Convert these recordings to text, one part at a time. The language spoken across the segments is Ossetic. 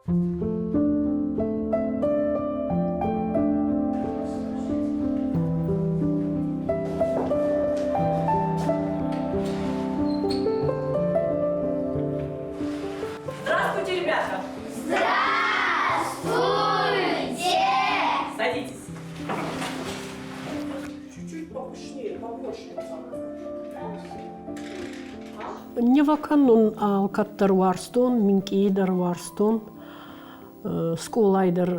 Здравствуйте, ребята! Здравствуйте! Садитесь. Чуть-чуть попышнее, побольше. Нивӕкӕнун алкӕддӕр уарзтон, минкъийдӕр уарзтон, скъолай дӕр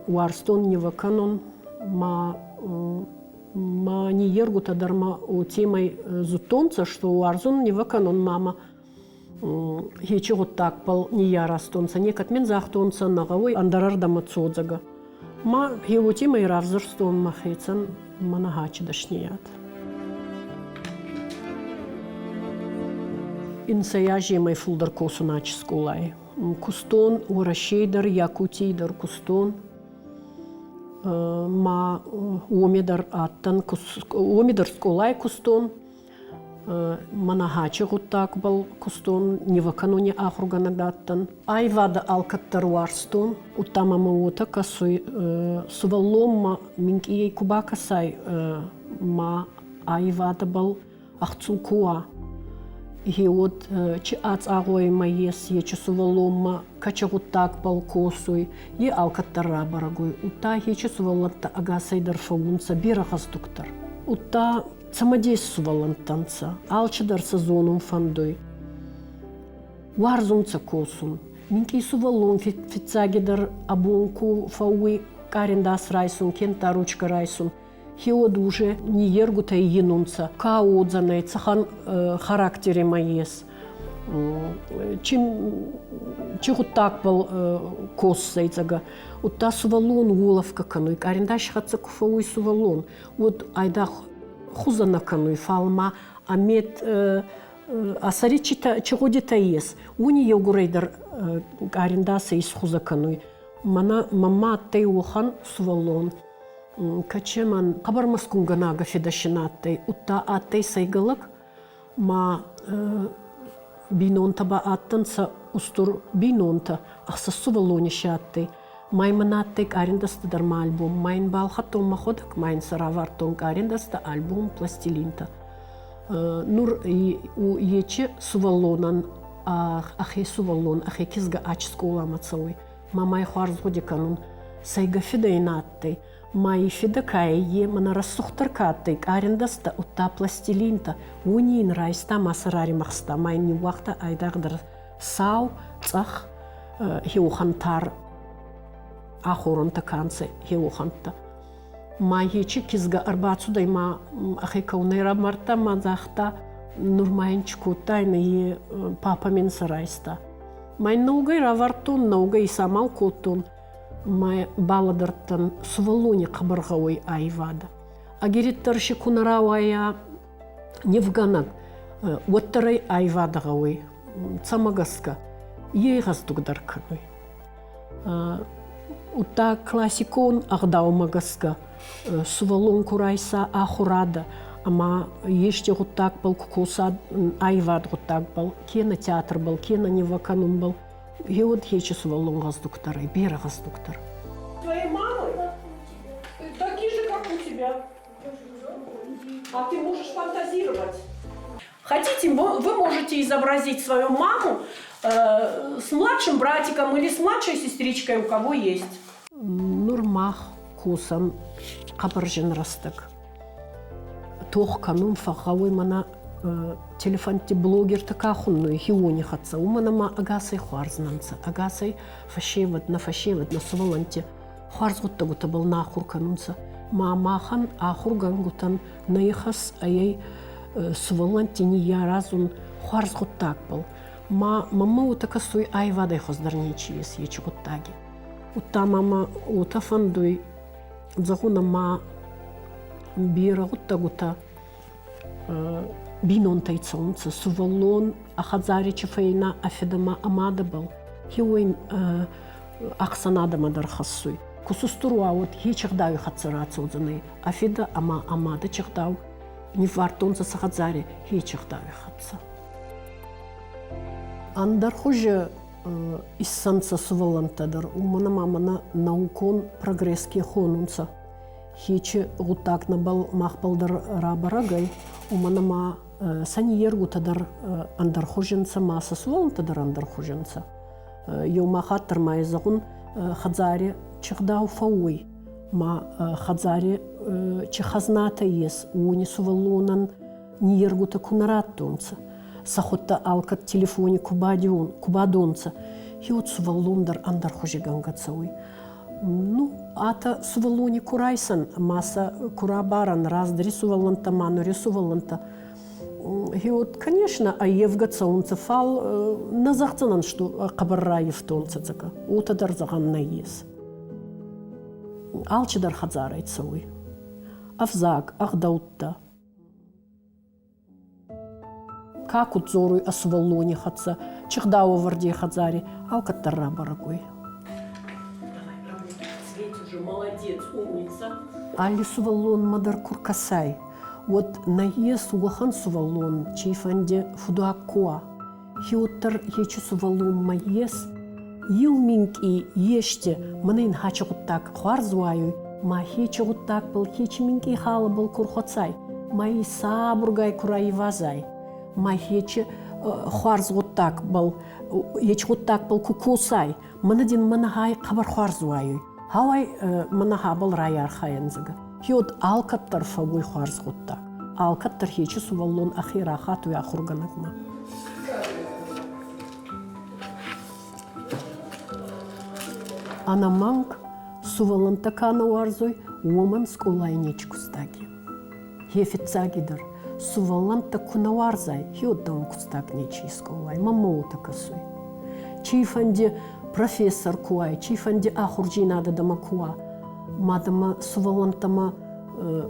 уарзтон нивӕ кӕнун. Ма ма ниййергутӕ дӕр ма уотемӕй зудтонцӕ, што уарзун нивӕ кӕнун мама хечи гъуддагбӕл ниййаразтонцӕ, некӕд мин загътонцӕ, нӕ гъӕуй ӕндӕрӕрдӕмӕ цодзӕгӕ. Ма гъе уотемӕй равзурстон мӕхецӕн мӕнӕ гьачи дӕсниад. Инсӕй аземӕй фулдӕр косун ачи скъолай. Кустон Уӕрӕсей дӕр, Якутий дӕр кустон. Ма уоми дӕр адтӕн, уоми дӕр скъолай кустон. Мӕнӕ гьачи гъуддагбӕл кустон, нивӕкӕнуни ахургӕнӕг адтӕн. Айвадӕ алкӕддӕр уарзтон, удта мӕмӕ уотӕ кӕсуй, сувӕллонмӕ минкъийӕй ку бакӕсай, ма айвадӕбӕл ӕхцул ку уа, гье уӕд чи ацъагъуӕмӕ ес, е чи сувӕллонмӕ кӕчи гъуддагбӕл косуй, е алкӕддӕр рабӕрӕг уй. Удта хечи сувӕллӕнттӕ ӕгасӕй дӕр фӕуунцӕ берӕ гъӕздугдӕр. Удта цӕмӕдес сувӕллӕнттӕ нцӕ, алчидӕр сӕ зонун фӕндуй. Уарзунцӕ косун. Минкъий сувӕллон фиццагидӕр абон ку фӕууй къариндас райсун, кента ручкӕ райсун, хеуӕд уже ниййергутӕй йинунцӕ, ка уодзӕнӕй, цӕхӕн характеремӕ ес, чи, чи гъуддагбӕл косдзӕй дзӕгӕ. Удта сувӕллон уолӕфгӕ кӕнуй, къариндас хӕццӕ ку фӕууй сувӕллон, уӕд айдагъ хузӕ нӕ кӕнуй, фал ма ӕ мет ӕ сӕри чи гъудитӕ ес, уони еугурӕй дӕр къариндасӕ исхузӕ кӕнуй. Мӕнӕ мӕмӕ адтӕй уӕхӕн сувӕллон, кӕчемӕн хъӕбӕр мӕскунгӕнагӕ федӕсин адтӕй, удта адтӕй сӕйгӕ лӕг, ма бийнонтӕ ба адтӕнцӕ устур бийнонтӕ, ӕхсӕз сувӕллони си адтӕй. Ма имӕ на адтӕй къариндӕстӕ дӕр ма альбом, ма ин балхӕдтон мӕхуӕдӕг, ма ин сӕ равардтон къариндӕстӕ, альбом, пластилинтӕ. Нур ечи сувӕллонӕн ӕхе сувӕллон, ӕхе кизгӕ ач скъоламӕ цӕуй. Мамай хуарз гъуди кӕнун, сӕйгӕ фидӕ ин адтӕй. Ма и фидӕ ка ӕй, е мӕнӕ рӕсугъддӕр ка адтӕй, къариндӕстӕ, удта пластилинтӕ, уони ин райста ма сӕ раримахста, ма ин ниууагъта айдагъдӕр сау, цъӕх хеуохӕнтар ахорӕнтӕ ка нцӕ, хеуохӕнттӕ. Ма ечи кизгӕ ӕрбацудӕй ма ӕхе кӕунӕй рамардта ма загъта, нур ма ин чи кодтайнӕ, е папа мин сӕ райста. Ма ин наугӕй равардтон, наугӕй исамал кодтон, ма балӕдӕрдтӕн сувӕллони хъӕбӕр гъӕуй айвадӕ. Ӕгириддӕр си ку нӕ рауайа нивгӕнӕг, уӕддӕр ӕй айвадӕ гъӕуй. Цӕмӕ гӕсгӕ? Е гъӕздугдӕр кӕнуй. Удта классикон ӕгъдаумӕ гӕсгӕ сувӕллон ку райса ахурадӕ ӕма ести гъуддагбӕл ку коса айвад гъуддагбӕл, кенӕ театрбӕл, кенӕ нивӕ кӕнунбӕл, гъеуӕд хечи сувӕллон гъӕздугдӕр ӕй, берӕ гъӕздугдӕр. Твоей мамы? Такие же, как у тебя. А ты можешь фантазировать. Хотите, вы можете изобразить свою маму с младшим братиком или с младшей сестричкой, у кого есть. Нур мах косӕн хъӕбӕр зин рӕстӕг. Тох кӕнун фӕгъгъӕуй мӕнӕ телефонти блогертӕ ка хуннуй, хеуони хӕццӕ. Уомӕн ӕма ӕгасӕй хуарз нӕ нцӕ, ӕгасӕй фӕсевӕд, нӕ фӕсевӕд, нӕ сувӕллӕнтти хуарз гъуддӕгутӕбӕл нӕ ахур кӕнунцӕ. Ма махӕн ахургӕнгутӕн нӕ ихӕс ӕй сувӕллӕнтти ниййаразун хуарз гъуддагбӕл. Ма мӕмӕ уотӕ кӕсуй айвадӕй хуӕздӕр нечи ес ечи гъуддаги. Удта мӕмӕ уотӕ фӕндуй, зӕгъун ӕма берӕ гъуддӕгутӕ бийнонтӕй цӕунцӕ. Сувӕллон ӕ хӕдзари чи фӕйна ӕ фидӕмӕ ӕ мадӕбӕл, хеуой ӕхсӕнадӕмӕ дӕр хӕссуй. Ку сустур уа, уӕд хе чигъдауи хӕццӕ рацӕудзӕнӕй ӕ фидӕ ӕма ӕ мадӕ чигъдау ниввардтонцӕ сӕ хӕдзари хе чигъдауи хӕццӕ. Ӕндӕр хузи Иссӕнцӕ сувӕллӕнттӕ дӕр, уомӕн ӕма мӕнӕ наукон прогресс ке хонунцӕ, хечи гъуддаг нӕбӕл махбӕл дӕр рабӕрӕг ӕй, уомӕн ӕма сӕ ниййергутӕ дӕр ӕндӕрхузи нцӕ ма сӕ сувӕллӕнттӕ дӕр ӕндӕрхузи нцӕ. Еума хатт дӕр ма зӕгъун, хӕдзари чи гъдау фӕууй, ма хӕдзари чи хӕзнатӕ ес, уони сувӕллонӕн ниййергутӕ ку нӕ раттонцӕ, сӕхуӕдтӕ алкӕд телефони ку бадион, ку бадонцӕ, хеуӕт сувӕллон дӕр ӕндӕрхузи гӕнгӕ цӕуй. Ну, атӕ сувӕллони ку райсӕн ма сӕ ку рабарӕн раздӕри сувӕллӕнттӕ ма нури сувӕллӕнттӕ, хеуӕт, конечно, ӕййевгӕ цӕунцӕ, фал нӕ зӕгъдзӕнӕн, что хъӕбӕр раййивтонцӕ дзӕгӕ. Уотӕ дӕр зӕгъӕн нӕййес. Алчидӕр хӕдзарӕй цӕуй. Ӕвзаг, ӕгъдӕуттӕ, Ка куд дзоруй ӕ сувӕллони хӕццӕ, чи гъдауӕвӕрди хӕдзари, алкӕддӕр рабӕрӕг уй. Алли сувӕллонмӕ дӕр ку ркӕсай, уӕд нӕййес уӕхӕн сувӕллон, чийфӕнди фудуаг ку уа. Хеуӕддӕр ечи сувӕллонмӕ ес, еу минкъий есте мӕнӕ ин хачи гъуддаг хуарз уайуй, ма хечи гъуддагбӕл хечи минкъий халӕбӕл ку рхуӕцай, ма и сабургай ку райвазай, ма хечи хуарз гъуддагбӕл ечи гъуддагбӕл ку косай, мӕнӕ дин мӕнӕ хай хъӕбӕр хуарз уайуй. Гьӕуай мӕнӕ хабӕл райархайӕн зӕгӕ. Хеуӕд алкӕддӕр фӕууй хуарз гъуддаг. Алкӕддӕр хечи сувӕллон ӕхе рахатуй ахургӕнӕгмӕ. Ӕнӕмӕнг, сувӕллӕнттӕ ка нӕ уарзуй, уомӕн скъолай нечи кустаги. Хе фиццагидӕр, сувӕллӕнттӕ ку нӕ уарзай, хеуӕд дӕун кустаг нечи скъолай, мӕнмӕ уотӕ кӕсуй. Чийфӕнди профессор ку уай, чийфӕнди ахурдзийнадӕ дӕмӕ ку уа, ма дӕмӕ сувӕллӕнттӕмӕ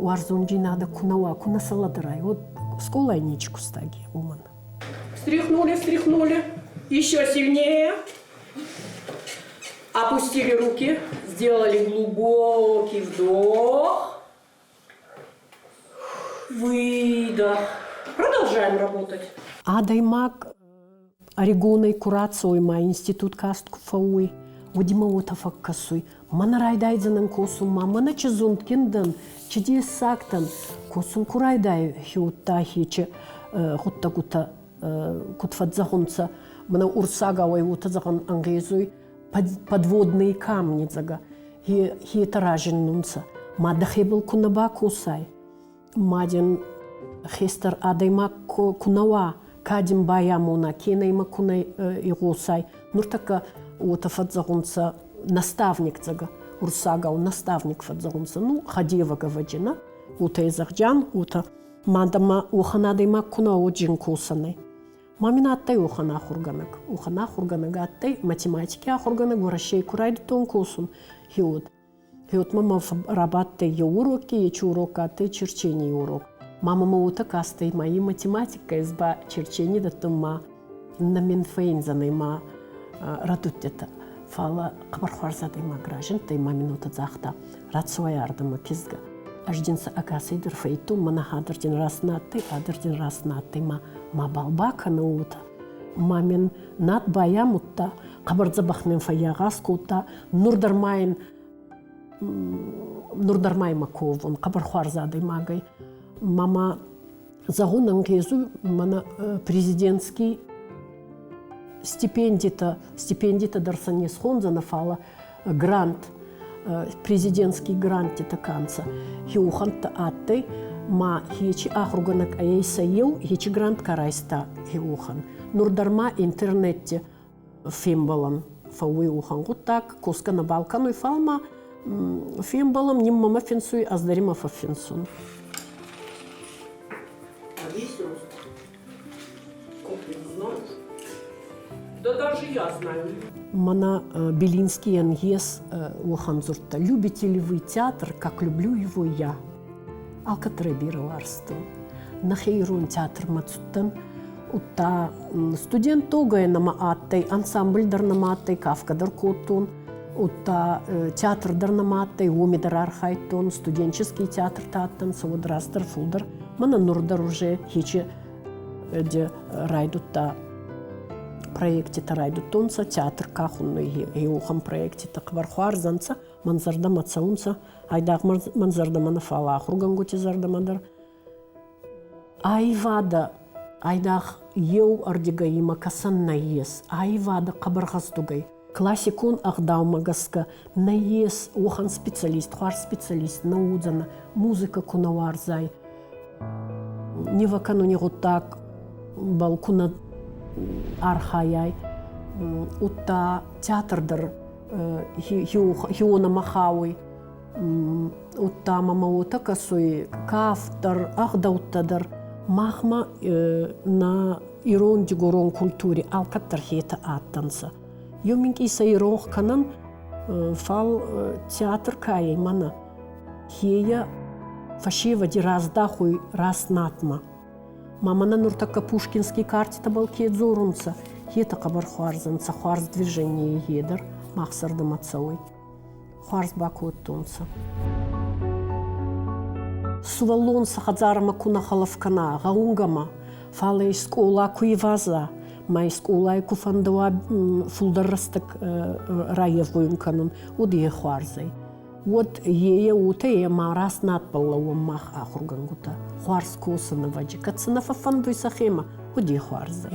уарзондзийнадӕ ку нӕ уа, ку нӕ сӕ лӕдӕрай, уӕд скъолай нечи кустаги уомӕн. Встряхнули, встряхнули. Еще сильнее. Опустили руки, сделали глубокий вдох. Выдох. Продолжаем работать. Адӕймаг ӕригонӕй ку рацӕуй ма институт каст ку фӕууй, уӕд имӕ уотӕ фӕккӕсуй: мӕнӕ райдайдзӕнӕн косун ма мӕнӕ чи зундгин дӕн, чи дессаг дӕн. Косун ку райдайуй, хеудта хечи гъуддӕгутӕ куд фӕдзӕгъунцӕ, мӕнӕ урсагауӕй уотӕ зӕгъӕн ӕнгъезуй, подводные камни зӕгъӕ, хетӕ разиннунцӕ. Ма дӕхебӕл ку нӕ бакосай, ма дин хестӕр адӕймаг ку нӕ уа, ка дин байамона, кенӕ имӕ ку нӕ игъосай. Нуртӕккӕ уотӕ фӕдзӕгъунцӕ наставник зӕгъӕ, урсагау наставник фӕдзӕгъунцӕ. Ну, хадева говаджина, уотӕ зӕгъджан, уотӕ. Ма дӕмӕ уӕхӕн адӕймаг ку нӕ уоджин косӕнӕй. Ма мин адтӕй уӕхӕн ахургӕнӕг. Уӕхӕн ахургӕнӕг адтӕй математики ахургӕнӕг Уӕрӕсей ку райдӕдтон косун, гьеуӕд. Гьеуӕд мӕмӕ рабадтӕй еу урокки, ечи урок адтӕй черчений урок. Ма мӕмӕ уотӕ кастӕй, ма и математикӕ ӕз ба черчени дӕттун ма нӕ мин фӕййиндзӕнӕй ма рӕдудтитӕ. Фал хъӕбӕр хуарз адӕймаг разиндтӕй ма мин уотӕ загъта: рацӕуай ардӕмӕ кизгӕ. Ӕз дин сӕ ӕгасӕй дӕр фӕййидтон, мӕнӕ хадӕр дин раст нӕ адтӕй, адӕр дин раст нӕ адтӕй, ма мабал бакӕнӕ уотӕ. Ма мин над байамудта, хъӕбӕр дзӕбӕх мин фӕййагъаз кодта, нур дӕр ма ин нур дӕр ма имӕ ковун, хъӕбӕр хуарз адӕймагӕй. Мама зӕгъун ӕнгъезуй мӕнӕ президентский стипендитӕ, стипендитӕ дӕр сӕ не схондзӕнӕ, фалӕ грант, президентский гранттитӕ ка нцӕ, хеухӕнттӕ адтӕй, ма хечи ахургӕнӕг ӕй сӕ еу, хечи грант ка райста хеухан. Нур дӕр ма интернетти фембӕлӕн фӕууй уӕхӕн гъуддаг, косгӕ нӕбал кӕнуй, фал ма фембӕлӕн, ниммӕмӕ финсуй, ӕз дӕр имӕ фӕффинсун. Весь рост. Да даже я знаю. Мӕнӕ Белинскийӕн ес уӕхӕн дзурдтӕ: «Любите ли вы театр, как люблю его я?» Алкӕддӕр ӕй берӕ уарзтон. Нӕхе ирон театрмӕ цудтӕн, удта студент тогӕй нӕмӕ адтӕй, ансамбль дӕр нӕмӕ адтӕй, кафгӕ дӕр кодтон, удта театр дӕр нӕмӕ адтӕй, уоми дӕр архайдтон, студенческий театртӕ адтӕнцӕ, уӕд раздӕр фулдӕр. Мӕнӕ нур дӕр уже хечи райдудта. Проектитӕ райдӕдтонцӕ, театр ка хуннуй, еуӕхӕн проектитӕ хъӕбӕр хуарз ӕнцӕ, мӕн зӕрдӕмӕ цӕунцӕ, айдагъ мӕн зӕрдӕмӕ нӕ, фал ахургӕнгути зӕрдӕмӕ дӕр. Айвадӕ айдагъ еу ӕрдигӕй имӕ кӕсӕн нӕййес, айвадӕ хъӕбӕр гъӕздуг ӕй. Классикон ӕгъдаумӕ гӕсгӕ нӕййес уӕхӕн специалист, хуарз специалист нӕ уодзӕнӕ, музыкӕ ку нӕ уарзай, нивӕ кӕнуни гъуддагбӕл ку нӕ архайай, удта театр дӕр хеуонӕмӕ хауй. Удта мӕмӕ уотӕ кӕсуй, кафт дӕр, ӕгъдӕуттӕ дӕр махмӕ нӕ ирон-дигорон культури алкӕддӕр хетӕ адтӕнцӕ. Еу минкъий сӕ иронх кӕнӕн, фал театр ка ӕй мӕнӕ, хейӕ фӕсевӕди раздахуй раст надмӕ. Ма мӕнӕ нуртӕккӕ Пушкинский картитӕбӕл ке дзорунцӕ, етӕ хъӕбӕр хуарз ӕнцӕ, хуарз движение е дӕр мах зӕрдӕмӕ цӕуй. Хуарз бакодтонцӕ. Сувӕллон сӕ хӕдзарӕмӕ ку нӕ хӕлӕф кӕна гъӕунгӕмӕ, фал ӕй скъола ку иваза, ма ӕй скъолай ку фӕндӕуа фулдӕр рӕстӕг райевгъуйун кӕнун, уӕд е хуарз ӕй. Уӕд е уотӕ ӕма раст надбӕл лӕууӕн мах ахургӕнгутӕ. Хуарз косӕн ӕвӕджи, кӕд сӕ нӕ фӕффӕндуй сӕхемӕ, уӕд е хуарз ӕй.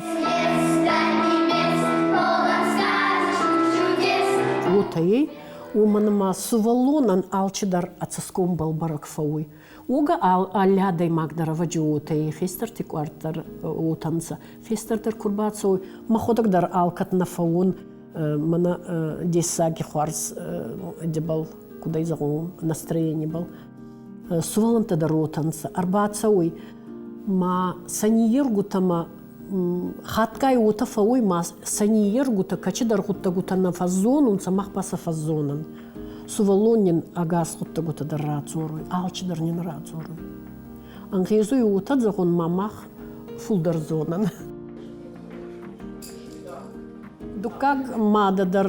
Уотӕ ӕй, уомӕн ӕма сувӕллонӕн алчидӕр ӕ цӕсгомбӕл бӕрӕг фӕууй. Уогӕ алли адӕймаг дӕр ӕвӕджи уотӕ ӕй, хестӕрти къуӕрт дӕр уотӕ нцӕ. Хестӕр дӕр ку рбацӕуй, мӕхуӕдӕг дӕр алкӕд нӕ фӕуун мӕнӕ дессаги хуарз дебӕл, куд ӕй зӕгъон, настроенибӕл. Сувӕллӕнттӕ дӕр уотӕ нцӕ. Ӕрбацӕуй ма сӕ ниййергутӕмӕ хатгай уотӕ фӕууй, ма сӕ ниййергутӕ кӕцидӕр гъуддӕгутӕ нӕ фӕззонунцӕ, мах ба сӕ фӕззонӕн. Сувӕллон нин ӕгас гъуддӕгутӕ дӕр радзоруй, алчидӕр нин радзоруй. Ӕнгъезуй уотӕ зӕгъун, ма мах фулдӕр зонӕн. Дуккаг мадӕ дӕр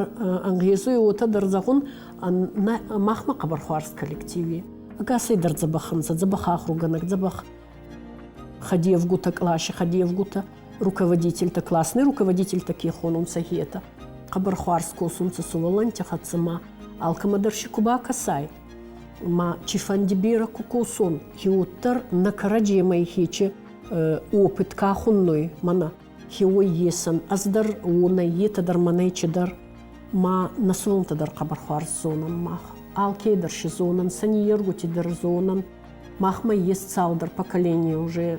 ӕнгъезуй уотӕ дӕр зӕгъун, махмӕ хъӕбӕр хуарз коллективи. Ӕгасӕй дӕр дзӕбӕх ӕнцӕ, дзӕбӕх ахургӕнӕг, дзӕбӕх хӕдевгутӕ, къласи хӕдевгутӕ, руководительтӕ, классный руководительтӕ ке хонунцӕ, етӕ. Хъӕбӕр хуарз косунцӕ сувӕллӕнтти хӕццӕ ма алкӕмӕ дӕр си ку бакӕсай, ма цифӕнди берӕ ку косон, уӕддӕр нӕ кӕрӕдземӕй хече опыт ка хуннуй, мӕнӕ хеуой есӕн, ӕз дӕр уонӕй, етӕ дӕр мӕнӕй чидӕр, ма нӕ сувӕллӕнттӕ дӕр хъӕбӕр хуарз зонӕн мах. Алке дӕр си зонӕн, сӕ ниййергути дӕр зонӕн. Махмӕ ес цалдӕр поколение уже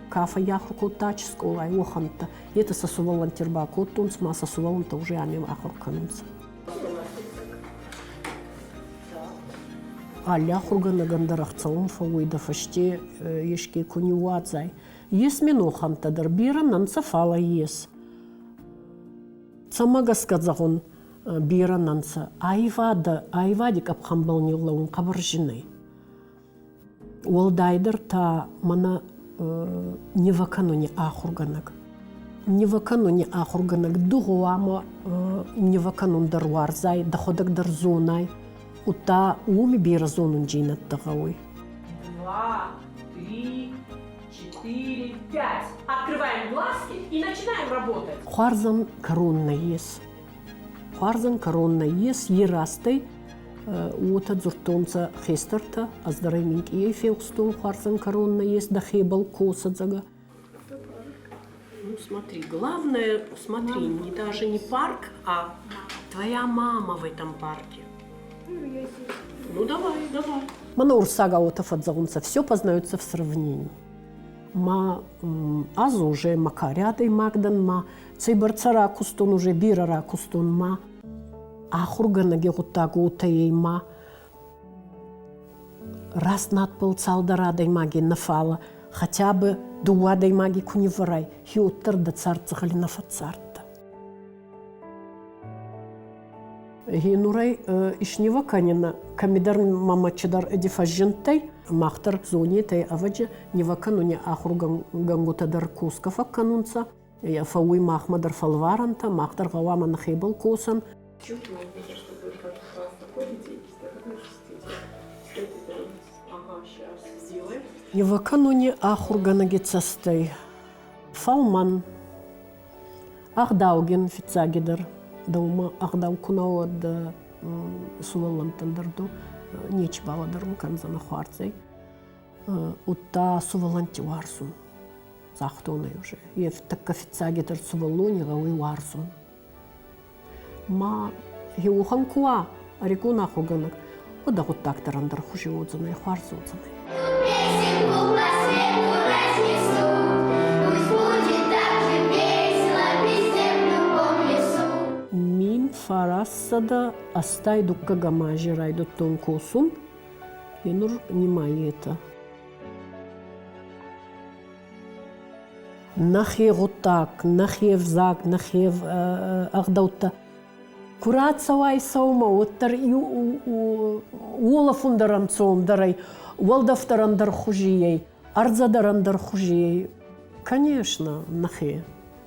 ка фӕййахур кодта скъолай, уӕхӕнттӕ. Етӕ сӕ сувӕллӕнтти ӕрбакодтонцӕ, ма сӕ сувӕллӕнттӕ уже ами ахур кӕнунцӕ. Алли ахургӕнӕгӕн дӕр ӕхцӕуӕн фӕууй дӕ фӕсте еске ку ниууадзай. Ес минохӕнттӕ дӕр, берӕ нӕ нцӕ, фал ӕй ес. Цӕмӕ гӕсгӕ зӕгъун, берӕ нӕ нцӕ. Айвадӕ, айвади къӕпхӕнбӕл ниллӕуун хъӕбӕр зин ӕй. Уӕлдайдӕр та мӕнӕ нивӕкӕнуни ахургӕнӕг. Нивӕкӕнуни ахургӕнӕг ду гъӕуама нивӕкӕнун дӕр уарзай, дӕхуӕдӕг дӕр зонай, удта уоми берӕ зонундзийнӕдтӕ гъӕуй. Два, три, четыре, пять. Открываем глазки и начинаем работать. Хуарзӕн кӕрон нӕййес. Хуарзӕн кӕрон нӕййес, е растӕй уотӕ дзурдтонцӕ хестӕртӕ, ӕз дӕр ӕй минкъийӕй фегъустон, хуарзӕн кӕрон нӕййес, дӕхебӕл косӕ дзӕгӕ. Ну, смотри, главное, смотри, не даже не парк, а твоя мама в этом парке. Ну, давай, давай. Мӕнӕ урсагау уотӕ фӕдзӕгъунцӕ, все познается в сравнении. Ма ӕз уже мӕ кари адӕймаг дӕн, ма цӕйбӕрцӕ ракустон, уже берӕ ракустон, ма ахургӕнӕги гъуддаг уотӕ ӕй, ма раст надбӕл цалдӕр адӕймаги нӕ фалӕ хотя бы дууӕ адӕймаги ку ниввӕрай, хеуӕддӕр дӕ цард дзӕгъӕли нӕ фӕццардтӕ. Гъенурӕй иснивӕ кӕнинӕ, кӕмидӕр мӕмӕ чидӕр ӕди фӕззиндтӕй, мах дӕр зонетӕй, ӕвӕджи, нивӕ кӕнуни ахургӕнгутӕ дӕр косгӕ фӕккӕнунцӕ, фӕууй махмӕ дӕр фӕлварӕнтӕ, мах дӕр гъӕуама нӕхебӕл косӕн. Нивӕ кӕнуни ахургӕнӕги цӕстӕй фӕлмӕн. Ӕгъдаугин фиццагидӕр дӕумӕ ӕгъдау ку нӕ уӕд сувӕллӕнттӕн дӕр ду нечи балӕдӕрун кӕндзӕнӕ хуарзӕй. Удта сувӕллӕнтти уарзун. Загътон ӕй уже. Е тӕккӕ фиццагидӕр сувӕллони гъӕуй уарзун. Ма еуӕхӕн ку уа ӕригон ахургӕнӕг, уӕд ӕ гъуддаг дӕр ӕндӕр хузи уодзӕнӕй, хуарз уодзӕнӕй. Песенку по свету разнесу, Пусть будет так же весело везде в любом лесу. 1982 азы райдыдтон косун, енур нимайетӕ. Нӕхе гъуддаг, нӕхе взаг, нӕхе ӕгъдӕуттӕ ку рацӕуай сӕумӕ, уӕддӕр уолӕфун дӕр ӕнцондӕр ӕй, уӕлдӕф дӕр ӕндӕр хузи ӕй, ӕрдзӕ дӕр ӕндӕр хузи ӕй. Конечно, нӕхе,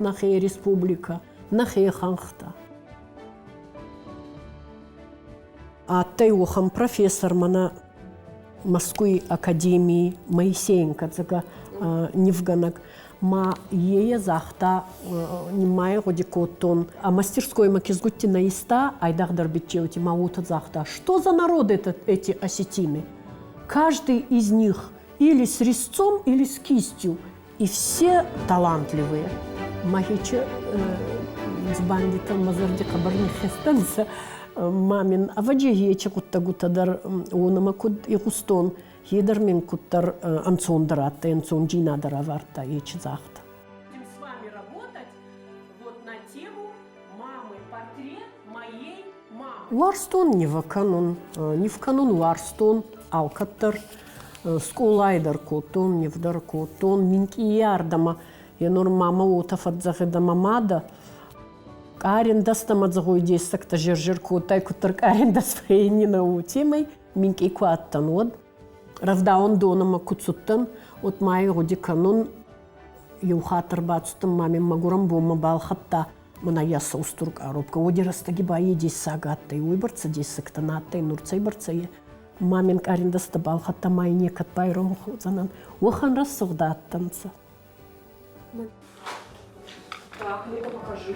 нӕхе республикӕ, нӕхе хуӕнхтӕ. Адтӕй уӕхӕн профессор мӕнӕ Мӕскуй академий Моисеенко зӕгъгӕ, нивгӕнӕг. Ма ее загъта, ниммӕ гъуди кодтон, а мастерскоймӕ кизгутти нӕ иста, айдагъдӕр биччеути ма уотӕ загъта, что за народ этот, эти осетины? Каждый из них или с резцом, или с кистью, и все талантливые. Мӕхечи дзубандитӕ мӕ зӕрди хъӕбӕр ниххизтӕнцӕ. Ма мин ӕвӕджи ечи гъуддӕгутӕ дӕр уонӕмӕ куд игъустон, е дӕр мин куддӕр ӕнцондӕр адтӕй, ӕнцондзийнадӕ равардта ечи загъд. С вами работать вот на тему мамы, портрет моей мамы. Уарзтон нивӕ кӕнун, нив кӕнун уарзтон алкӕддӕр. Скъолай дӕр кодтон, нив дӕр кодтон. Минкъийи ардӕмӕ е нур мамӕ уотӕ фӕдздзӕгъидӕ мӕ мадӕ. Къарендӕстӕмӕ дзӕгъой дессӕгтӕ зыр-зыр кодтай, куддӕр къарендӕс фӕййининӕ уотемӕй минкъий ку адтӕн, уӕд. Рӕвдауӕндонӕмӕ ку цудтӕн, уӕд ма гъуди кӕнун, еу хатт ӕрбацудтӕн, ма мин мӕгурӕн бонмӕ балхӕдта мӕнӕ йӕ устур къаробкӕ. Уоди рӕстӕги ба е дессаг адтӕй, уойбӕрцӕ дессӕгтӕ нӕ адтӕй, нур цӕйбӕрцӕ е. Ма мин къариндӕстӕ балхӕдта, ма ин некӕд байронх уодзӕнӕн. Уӕхӕн рӕсугъд адтӕнцӕ. Так, ну-ка покажи.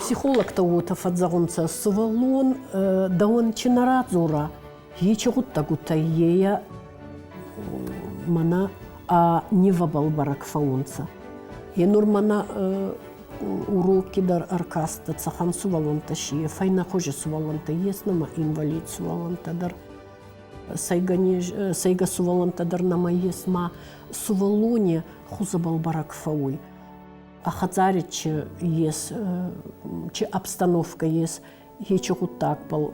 Психологтӕ уотӕ фӕдзӕгъунцӕ, сувӕллон дӕуӕн чи нӕ радзора, ечи гъуддӕгутӕй ее мӕнӕ ӕ нивӕбӕл бӕрӕг фӕуунцӕ. Е нур мӕнӕ урокки дӕр ӕркастӕ, цӕхӕн сувӕллӕнттӕ си, фӕйнӕхузи сувӕллӕнттӕ ес нӕмӕ инвалид сувӕллӕнттӕ дӕр, сӕйгӕ сувӕллӕнттӕ дӕр нӕмӕ ес, ма сувӕллони хузӕбӕл бӕрӕг фӕууй. А хӕдзари чи ес, чи обстановка ес, ечи гъуддагбӕл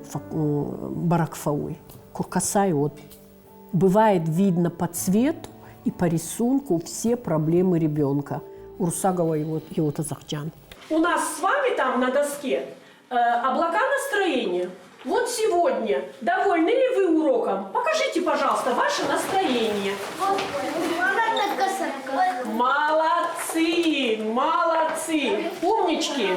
бӕрӕг фӕууй. Ку кӕсай, вот бывает видно по цвету и по рисунку все проблемы ребенка. Урсагова его Тазахджан. У нас с вами там на доске облака настроения. Вот сегодня довольны ли вы уроком? Покажите, пожалуйста, ваше настроение. Молодцы, молодцы, умнички.